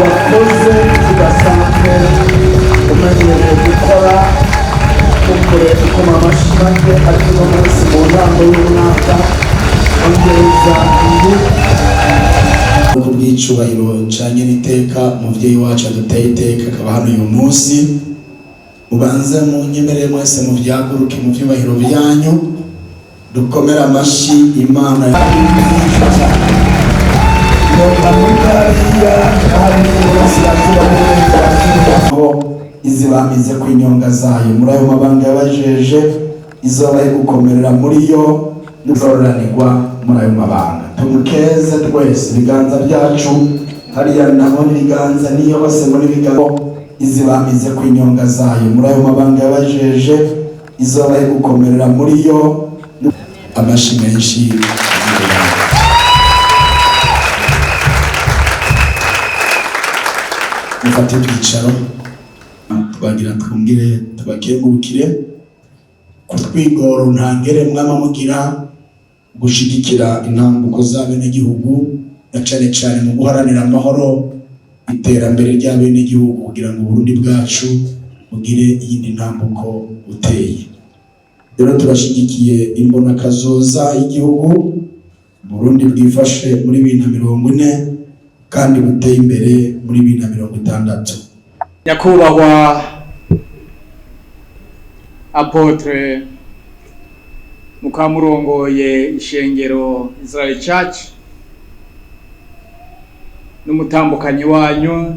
Wakoze kidasanzwe, umenyereye gukora ukore ukoma amashyi make, ariko uno munsi mu ntango y'umwaka ongereza indi. Ku bw'icubahiro canye n'iteka, umuvyeyi wacu aduteye iteka akaba hano uyu munsi, mubanze munyemerere mwese muvyaguruke mu vyubahiro vyanyu, dukomere amashi Imana. Aho izibamize ku inyonga zayo muri ayo mabanga yabajeje, izoba gukomerera muri yo nuzororanirwa muri ayo mabanga. Tumukeze twese ibiganza byacu hariya, nabona ibiganza niyo hose muri ibiganza. Izibamize ku inyonga zayo muri ayo mabanga yabajeje, izoba gukomerera muri yo. Amashi menshi. Mufate utwicaro, twagira twongere tubakengurukire kutwigoro ntangere mwama mugira gushigikira intambuko z'abenegihugu, na cane cane mu guharanira amahoro, iterambere ry'abenegihugu, kugira ngo Uburundi bwacu bugire iyindi ntambuko buteye. Rero turashigikiye imbonakazoza y'igihugu, Burundi bwifashe muri 2040 kandi buteye imbere muri 2060. Nyakubahwa Apôtre mukamurongoye ishengero Israel Church n'umutambukanyi wanyu,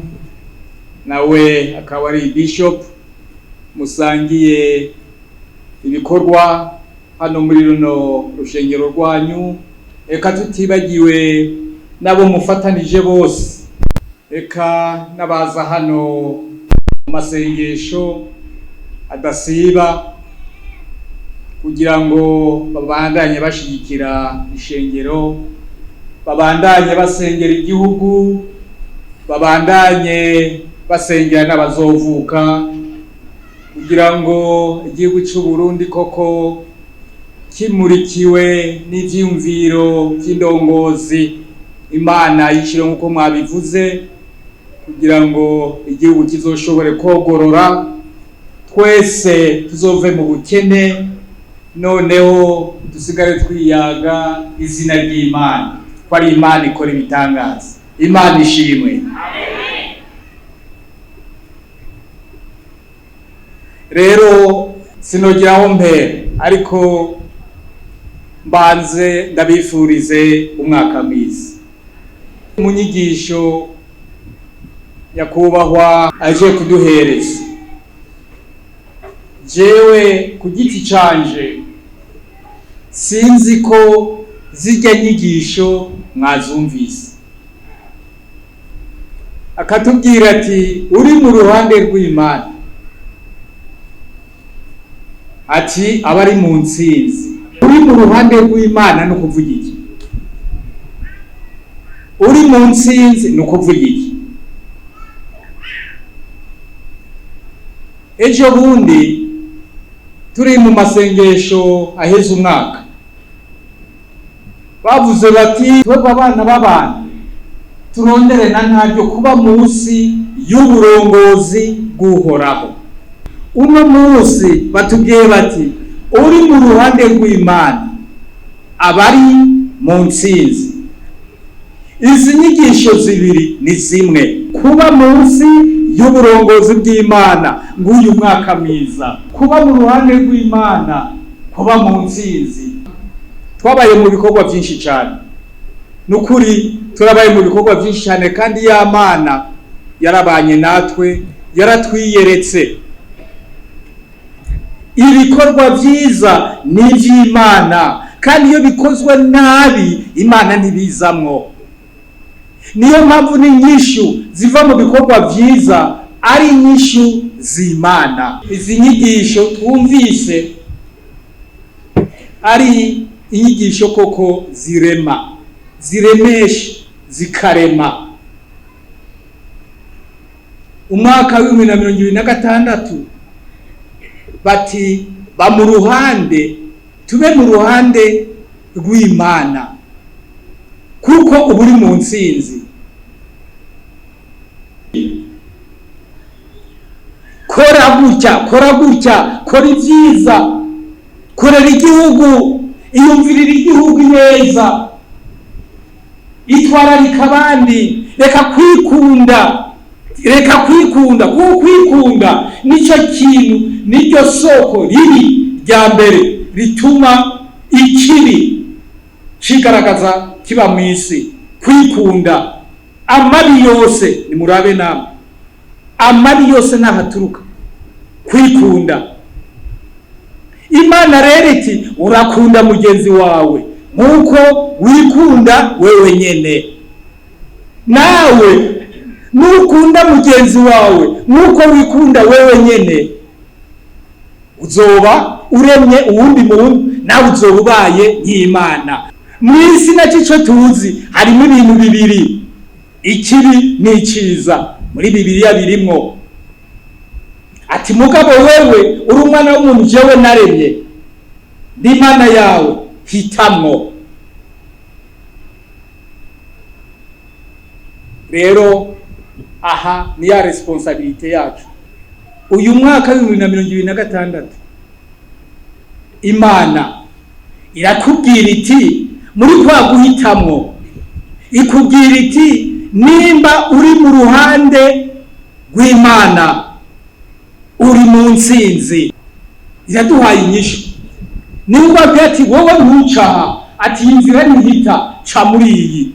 nawe akaba ari bishop, musangiye ibikorwa hano muri runo rushengero rwanyu, eka tutibagiwe n'abo mufatanije bose, eka n'abaza hano mu masengesho adasiba kugira ngo babandanye bashigikira ishengero, babandanye basengera igihugu, babandanye basengera n'abazovuka, kugira ngo igihugu cy'u Burundi koko kimurikiwe n'ivyiyumviro vy'indongozi Imana yishire nk'uko mwabivuze, kugira ngo igihugu kizoshobore kogorora, twese tuzove mu bukene, noneho dusigare twiyaga izina ry'Imana ko ari Imana ikora ibitangaza. Imana ishimwe. Rero sinogira aho mpera, ariko mbanze ndabifurize umwaka mwiza. Mu nyigisho nyakubahwa aje kuduhereza, jewe ku giti canje sinzi ko zijya nyigisho mwazumvise, akatubwira ati uri mu ruhande rw'Imana, ati abari mu ntsinzi. Uri mu ruhande rw'Imana no kuvuga iki? Uri mu ntsinzi no kuvuga iki? Ejo bundi turi mu masengesho aheze umwaka, bavuze bati twebwe abana b'abantu turondere na ntaryo kuba munsi y'uburongozi bw'Uhoraho. Uno munsi batubwiye bati uri mu ruhande rw'Imana abari mu ntsinzi. Izi nyigisho zibiri ni zimwe: kuba munsi y'uburongozi bw'Imana, ng'uyu mwaka mwiza, kuba mu ruhande rw'Imana, kuba mu ntsinzi. Twabaye mu bikorwa byinshi cyane, nukuri turabaye mu bikorwa byinshi cyane, kandi ya Mana yarabanye natwe, yaratwiyeretse. Ibikorwa byiza ni iby'Imana, kandi iyo bikozwe nabi Imana ntibizamwo. Niyo mpamvu n'inyishu ziva mu bikorwa byiza ari inyishu z'Imana. Izi nyigisho twumvise ari inyigisho koko zirema, ziremesha, zikarema. Umwaka wa 2026 bati ba mu ruhande, tube mu ruhande rw'Imana, kuko uba uri mu ntsinzi. Kora gutya, kora gutya, kora ibyiza, korera igihugu, iyumvirira igihugu neza, itwararika abandi, reka kwikunda, reka kwikunda, kuko kwikunda nicyo kintu, niryo soko ribi rya mbere rituma ikibi kigaragaza kiba mu isi. Kwikunda, amabi yose, nimurabe namwe, amabi yose nahaturuka kwikunda. Imana rero iti urakunda mugenzi wawe nkuko wikunda wewe nyene. Nawe nukunda mugenzi wawe nkuko wikunda wewe nyene, uzoba uremye uwundi muntu, nawe uzoba ubaye nk'Imana. Mu isi nacyo ico tuzi harimo ibintu bibiri, ikibi n'iciza. Muri Bibiliya birimwo ati mugabo wewe uri umwana w'umuntu, jewe naremye, ndi Imana yawe, hitamwo. Rero aha ni ya responsabilité yacu. Uyu mwaka wa 2026 Imana irakubwira iti muri kwa guhitamwo, ikubwira iti nimba uri mu ruhande rw'Imana uri mu ntsinzi. Iraduhaye inyishu. Nimba abwira ati wowe ntucaha, ati iyi nzira ntihita, ca muri iyi.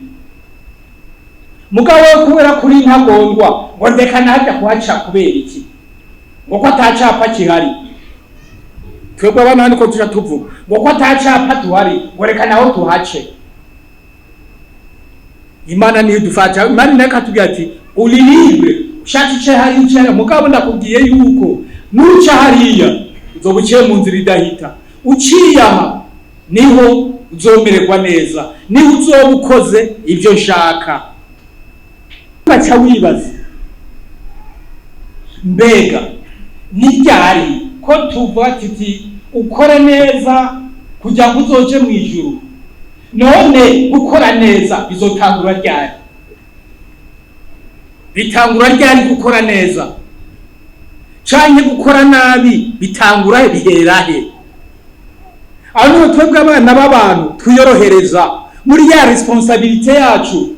Mugabo kubera kuri ntagondwa ngo ndeka najya kuhaca kubera iki, ngo ko atacapa kihari. Twebwe abana niko tuja tuvuga ngo ko atacapa tuhari, ngo reka naho tuhace. Imana niyo idufata. Imana nayo ikatubwira ati uri libre, ushaka ice hari ice, mugabo ndakubwiye yuko nuca hariya uzoba uciye mu nzira idahita, uciye aha niho uzomererwa neza, niho uzoba ukoze ibyo nshaka. Baca wibaza mbega ni ryari ko tuvuga tuti ukore neza kugira ngo uzoje mu ijuru? None gukora neza bizotangura ryari? Bitangura ryari gukora neza? Canke gukora nabi bitangura bihera he? Aho niho twebwe abana b'abantu twiyorohereza muri ya responsabilité yacu,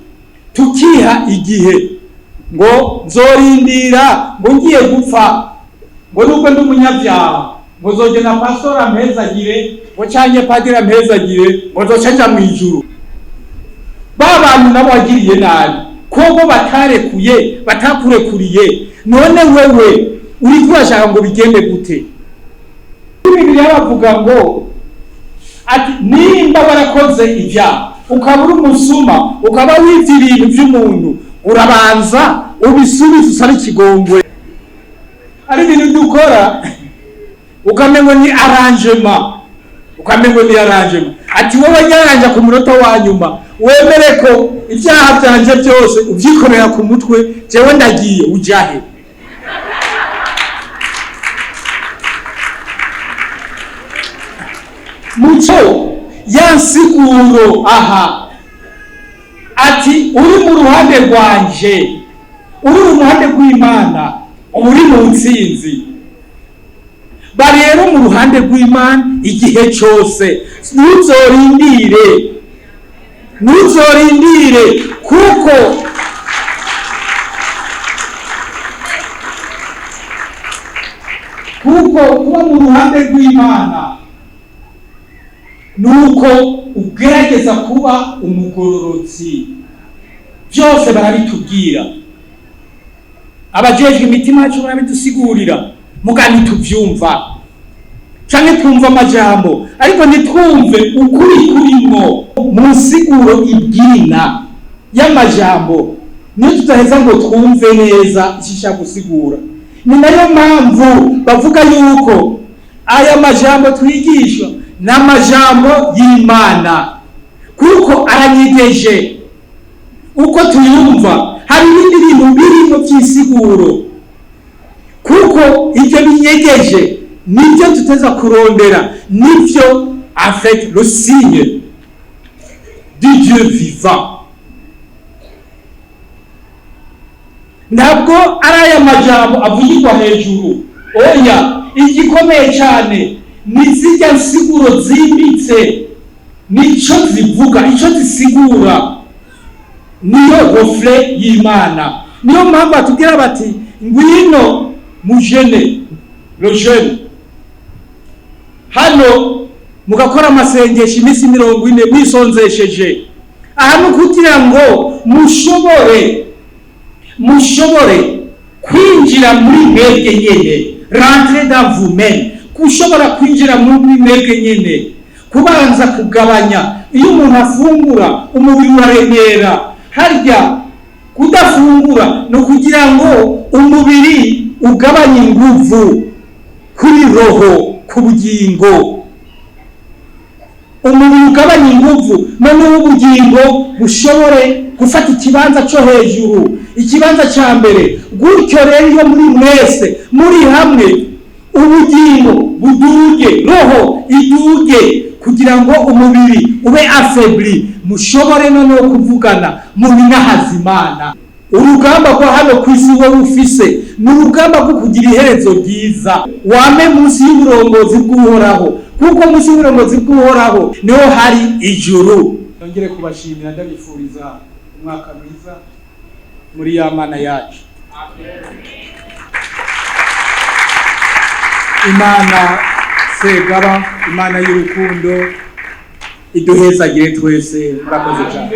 tukiha igihe ngo nzorindira ngo ngiye gupfa, ngo nubwo ndi umunyabyaha ngo nzogenda pastor ampezagire, ngo canke padiri ampezagire, ngo nzoca nja mu ijuru. Ba bantu nabo wagiriye nabi ko bo batarekuye, batakurekuriye, none wewe uriko urashaka ngo bigende gute? Bibiliya bavuga ngo ati nimba warakoze ibyaha ukaba uri umusuma, ukaba wivye ibintu vy'umuntu, urabanza ubisubize usabe ikigongwe. Ari ibintu dukora ukamengo ni arrangement, ukamengo ni arrangement. Ati wowe nyaranja ku munota wa nyuma wemere ko ibyaha byanje byose ubyikorera ku mutwe, jewe ndagiye. Ujahe? Muco ya nsiguro aha ati uri mu ruhande rwanje Uri uruhande rw'Imana uba uri mu ntsinzi. Ba rero mu ruhande rw'Imana igihe cyose, ntuzorindire, ntuzorindire, kuko kuba mu ruhande rw'Imana nuko ugerageza kuba umugororotsi. Byose barabitubwira, abajejwe imitima yacu barabidusigurira, muga ntituvyumva, canke twumva amajambo ariko ntitwumve ukuri kurimwo. Mu nsiguro ibwina y'amajambo niyo tutaheza ngo twumve neza icyo gusigura. Ni nayo mpamvu bavuga yuko aya majambo twigishwa ni amajambo y'Imana, kuko aranyegeje uko tuyumva. Hari ibindi bintu birimo by'isiguro, kuko ibyo binyegeje nibyo tuteza kurondera, nibyo en fait le signe du Dieu vivant. Ntabwo ari aya majambo avugirwa hejuru, oya, igikomeye cyane ni zirya nsiguro zimbitse, nico zivuga, ico zisigura, niyo reflet y'Imana. Niyo mpamvu batubwira bati ngwino mujene, le jeune hano mugakora amasengesho iminsi 40 mwisonzesheje. Aha ni ukugira ngo mushobore kwinjira muri mwebwe nyene, rentrer dans vous-même, kushobora kwinjira muri mwebwe nyene, kubanza kugabanya. Iyo umuntu afungura umubiri uraremera, harya kudafungura no kugira ngo umubiri ugabanye inguvu kuri roho, ku bugingo. Umubiri ugabanye inguvu, noneho ubugingo bushobore gufata ikibanza cyo hejuru, ikibanza cya mbere. Gutyo rero iyo muri mwese muri hamwe, ubugingo buduge, roho iduge, kugira ngo umubiri ube affaibli, mushobore noneho kuvugana mu Imana. Urugamba rwa hano ku isi wowe ufise ni urugamba rwo kugira iherezo ryiza, wame munsi y'uburongozi bw'Uhoraho, kuko munsi y'uburongozi bw'Uhoraho niho hari ijuru. Nongere kubashimira, ndabifuriza umwaka mwiza muri ya Mana yacu. Imana Segaba, Imana y'urukundo, iduhezagire twese. Murakoze cyane.